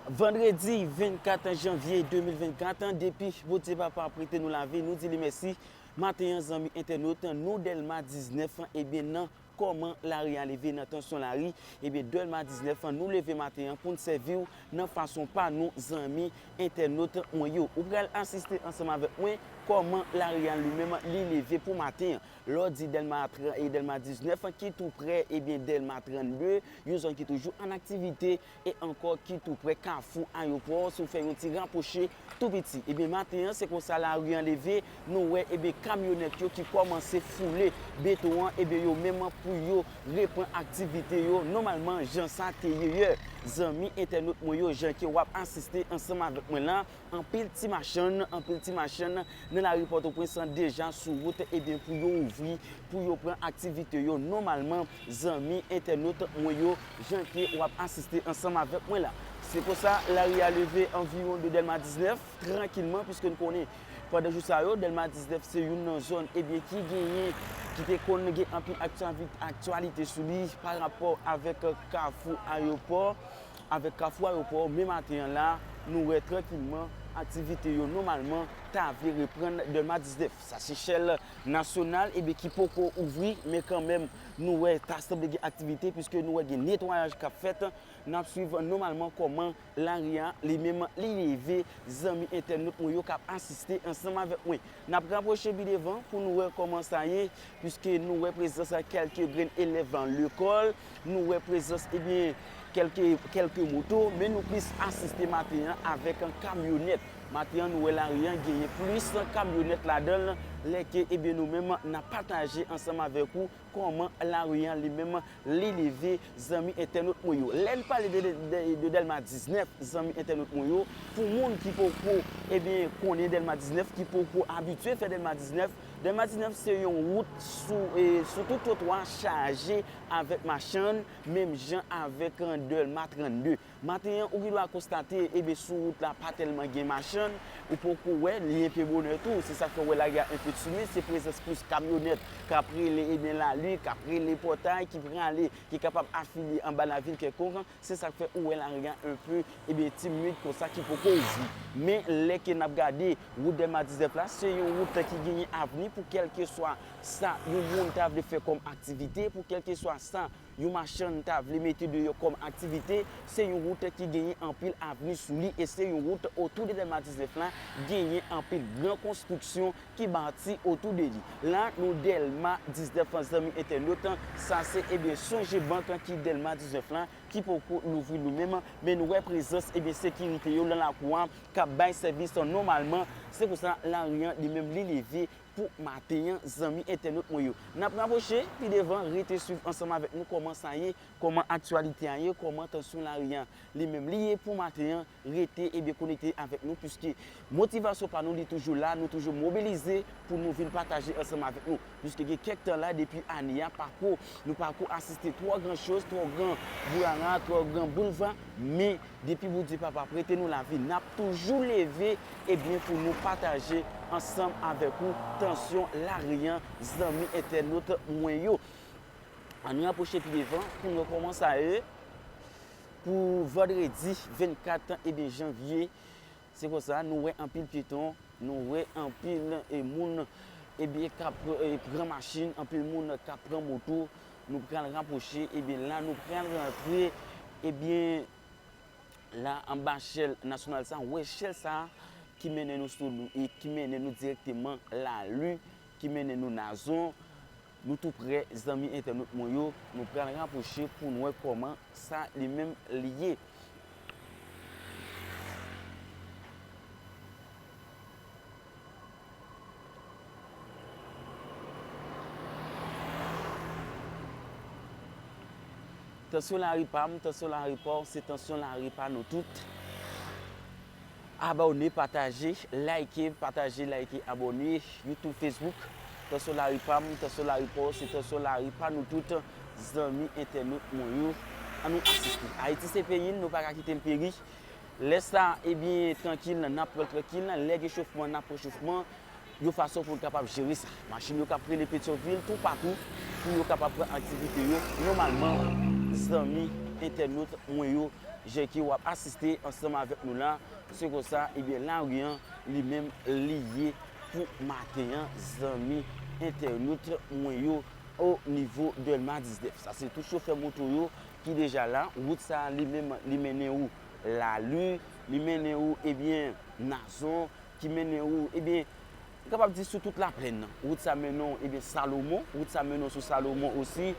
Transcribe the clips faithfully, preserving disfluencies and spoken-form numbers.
Vandredi vennkat janvye de mil vennkat, depi Bondye Papa prete nou lavi, nou di li mèsi. Maten an, zanmi entènot, nou Dèlma diznèf, ebyen, nan kòman lari a leve nan tansyon lari, ebyen, Dèlma diznèf, nou leve maten an pou n sèvi w nan fason pa nou, zanmi entènot mwen yo. Ou pral asiste ansanm avèk mwen kòman lari a li menm li leve pou maten an. Lè w di Dèlma tran-, e Dèlma diznèf, ki tou prè, ebyen, Dèlma trannde, yon zòn ki toujou an aktivite, e ankò ki tou prè Kafou Ayewopò, si w fè yon ti rapwoche tou piti. Ebyen, maten an, se konsa lari an leve, nou wè, ebyen, kamyonèt yo ki kòmanse foule beton an, ebyen, yo menm pou yo reprann aktivite yo nòmalman, jan sa te ye yè. Zanmi entènot mwen yo, jan ke w ap asiste ansanm avèk mwen la, anpil ti machann, anpil ti machann nan lari Pòtoprens lan deja sou wout, ebyen, pou yo ouvri, pou yo pran aktivite yo nòmalman, zanmi entènot mwen yo, jan ke w ap asiste ansanm avèk mwen la. Se konsa, lari a leve anviwon de Dèlma diznèf, trankilman, piske n konnen, pandan jou sa yo, Dèlma diznèf se youn nan zòn, ebyen, ki genyen, ki te konn gen anpil aktiavi-, aktyalite sou li pa rapò avèk Kafou Ayewopò. Avèk Kafou Ayewopò, men maten an la, nou wè trankilman aktivite yo nòmalman ta vle reprann Dèlma diznèf. Sa se chèl nasyonal, ebyen, ki poko ouvri, men kanmenm, nou wè ta sanble gen aktivite, piske nou wè gen netwayaj k ap fèt. N ap swiv nòmalman kòman lari a, li menm, li leve, zanmi entènot mwen yo k ap asiste ansanm avèk mwen. N ap rapwoche pi devan pou nou wè kòman sa ye, piske nou wè prezans kèlke grenn elèv lekòl, nou wè prezans, ebyen, kèlke, kèlke moto, men nou plis asiste maten an avèk kamyonèt. Maten an, nou wè lari an genyen plis kamyonèt ladan l, lè ke, ebyen, nou menm, n ap pataje ansanm avèk ou kòman lari an li menm li leve, zanmi entènot mwen yo. Lè n pale de, de, de, de Dèlma diznèf, zanmi entènot mwen yo, pou moun ki poko, ebyen, konnen Dèlma diznèf, ki poko abitye fè Dèlma diznèf, Dèlma diznèf se yon wout sou, e, sou tout twotwa chaje avèk machann, menm jan avèk, e, Dèlma trannde. Maten an, ou gen dwa konstate, ebyen, sou wout la, pa tèlman gen machann, ou poko wè, li enpe bonè tou. Se sa k fè w wè lari a enpe timoun, se prezans plis kamyonèt k ap rele, ebyen, lali, k ap rele pòtay, ki prale, ki kapab afilye anba lavil kèlkonk. Se sa k fè ou wè lari a enpe, ebyen, timid konsa ki poko ouvri. Men lè ke n ap gade wout Dèlma diznèf la, se yon wout ki genyen avni pou kèlkeswa sa yon moun ta vle fè kòm aktivite, pou kèlkeswa sa yon machann ta vle mete deyò kòm aktivite, se yon wout ki genyen anpil avni sou li e se yon wout otou de Dèlma diznèf la genyen anpil gran konstriksyon ki bati otou de li. La, nou Dèlma diznèf, zanmi entènot, sa se, ebyen, Sogebank ki Dèlma diznèf la, ki poko louvri li menm, men nou wè prezans, ebyen, sekirite yo nan lakou a k ap bay sèvis nòmalman. Se konsa, lari an li menm li leve pou maten an, zanmi entènot mwen yo. N ap rapwoche pi devan, rete swiv ansanm avèk nou kòman sa ye, kòman aktyalite a ye, kòman tansyon lari an li menm li ye pou maten an. Rete, ebyen, konekte avèk nou, piske motivasyon pa nou, li toujou la, nou toujou mobilize pou nou vin pataje ansanm avèk nou. Piske gen kèk tan la, depi ane a, pako, nou pako asiste twò gran choz, twò gran boulala, twò gran boulva, men depi Bondye Papa prete nou lavi, n ap toujou leve, ebyen, pou nou pataje ansanm avèk ou tansyon lari an, zanmi entènot mwen yo. Ann rapwoche pi devan pou n wè kòman sa ye pou vandredi vennkat, ebyen, janvye. Se konsa, nou wè anpil pyeton, nou wè anpil, e, moun, ebyen, k ap, e, pran machin, anpil moun k ap pran moto. Nou pral rapwoche, ebyen, la, nou pral rantre, ebyen, la, anba chèl nasyonal sa, wè chèl sa ki mennen nou sou, e ki mennen nou dirèkteman Lali, ki mennen nou Nazon. Nou tou prè, zanmi entènot mwen yo, nou pral rapwoche pou n wè kòman sa li menm li ye. Tansyon lari pa m, tansyon lari pa w, se tansyon lari pa nou tout. Abòne, pataje, like, pataje, like, abòne, YouTube, Facebook. Tansyon lari pa m, tansyon lari pa w, se tansyon lari pa nou tout, zanmi entènot mwen yo. Ann nou asiste. Ayiti se peyi n, nou pa ka kite l peri. Lè sa, ebyen, trankil, n ap pran l trankil. Lè gen chofman, n ap pran chofman. Yon fason pou n kapab jere sa. Machin yo k ap rele Petyonvil toupatou pou yo kapab pran aktivite yo nòmalman, zanmi entènot mwen yo, jan ke w ap asiste ansanm avèk nou la. Se konsa, ebyen, lari an, li menm, li ye pou maten an, zanmi entènot mwen yo, o nivo Dèlma diznèf. Sa se tout chofè moto yo ki deja la. Wout sa, li menm, li mennen ou Lali, li mennen ou, ebyen, Nazon, ki mennen ou, ebyen, m kapab di sou tout laplèn nan. Wout sa mennen w, ebyen, Salomon, wout sa mennen w sou Salomon osi,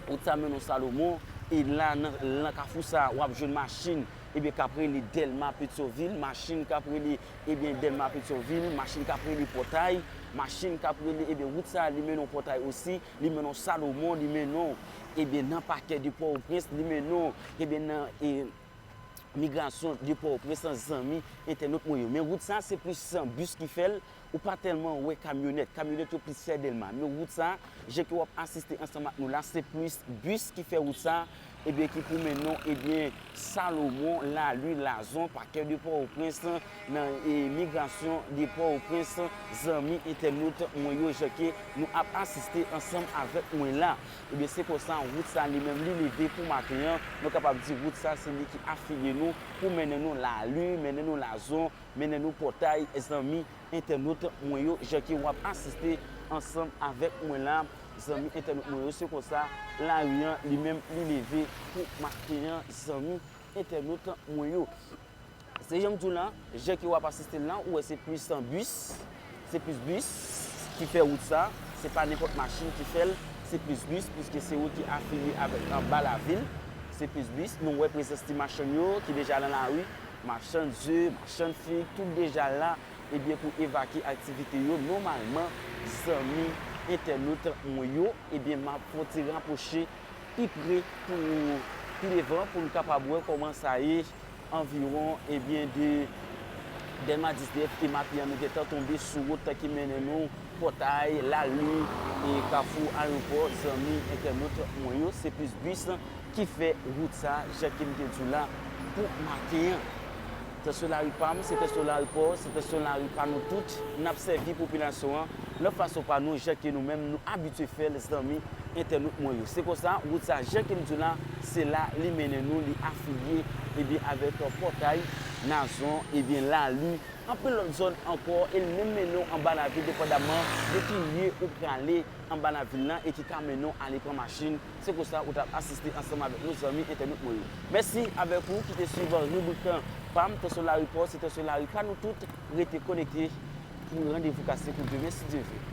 wout sa mennen w Salomon, e la, nan, nan kafou sa, w ap jwenn machin, ebyen, k ap rele Dèlma Petyonvil, machin k ap rele, ebyen, Dèlma Petyonvil, machin k ap rele Pòtay, machin k ap rele, ebyen, wout sa, li mennen w Pòtay osi, li mennen w Salomon, li mennen w, ebyen, nan pakè de Pòtoprens, li mennen w, ebyen, nan, e, migrasyon de Pòtoprens, zanmi entènot mwen yo. Men wout sa, se plis bis ki fè l, ou pa tèlman wè kamyonèt. Kamyonèt yo plis fè Dèlma. Men wout sa, jan ke w ap asiste ansanm ak nou la, se plis bis ki fè wout sa, ebyen, ki pou mennen w, ebyen, Salomon, Lali, Lazon, pakè de Pòtoprens, nan, e, migrasyon de Pòtoprens, zanmi entènot mwen yo, jan ke nou ap asiste ansanm avèk mwen la. Ebyen, se konsa, wout sa li menm, li leve pou maten an. Nou kapab di wout sa, se li ki afilye nou pou mennen nou Lali, mennen nou Lazon, mennen nou Pòtay, zanmi entènot mwen yo, jan ke w ap asiste ansanm avèk mwen la, zanmi entènot mwen yo. Se konsa, lari an, li menm, li leve pou maten an, zanmi entènot mwen yo. Se jan m di w la, jan ke w ap asiste l la, ou wè se plis bis, se plis bis ki fè wout sa, se pa nenpòt machin ki fè l, se plis bis, piske se wout ki afilye avèk anba lavil, se plis bis. Nou wè prezans ti machann yo ki deja nan lari, machann ze, machann fig, tout deja la, ebyen, pou evakye aktivite yo nòmalman, zanmi entènot mwen yo, ebyen, m ap fè yon ti rapwoche pi pre pou pi devan pou n kapab wè kòman sa ye anviwon, ebyen, de Dèlma diznèf e maten an nou gentan tonbe sou wout ki mennen nou Pòtay, Lali e Kafou Ayewopò, zanmi entènot mwen yo, se plis bis ki fè wout sa, jan ke m te di w la, pou maten an. Tansyon lari pa m, se tansyon lari pa w, se tansyon lari pa nou tout, n ap sèvi popilasyon an nan fason pa nou, jan ke nou menm nou abitye fè l, zanmi entènot mwen yo. Se konsa, wout sa, jan ke m di w la, se la li mennen nou, li afilye, ebyen, avèk Pòtay, Nazon, ebyen, Lali, anpil lòt zòn ankò, e l menm mennen w anba lavil, depandamman de ki lye ou prale anba lavil la e ki ka mennen w ale pran machin. Se konsa, ou t ap asiste ansanm avèk nou, zanmi entènot mwen yo. Mèsi avèk ou ki te swiv ribrik pa m, Tansyon lari pa w, se tansyon lari pa nou tout. Rete konekte pou randevou kase pou demen, si Dye vle.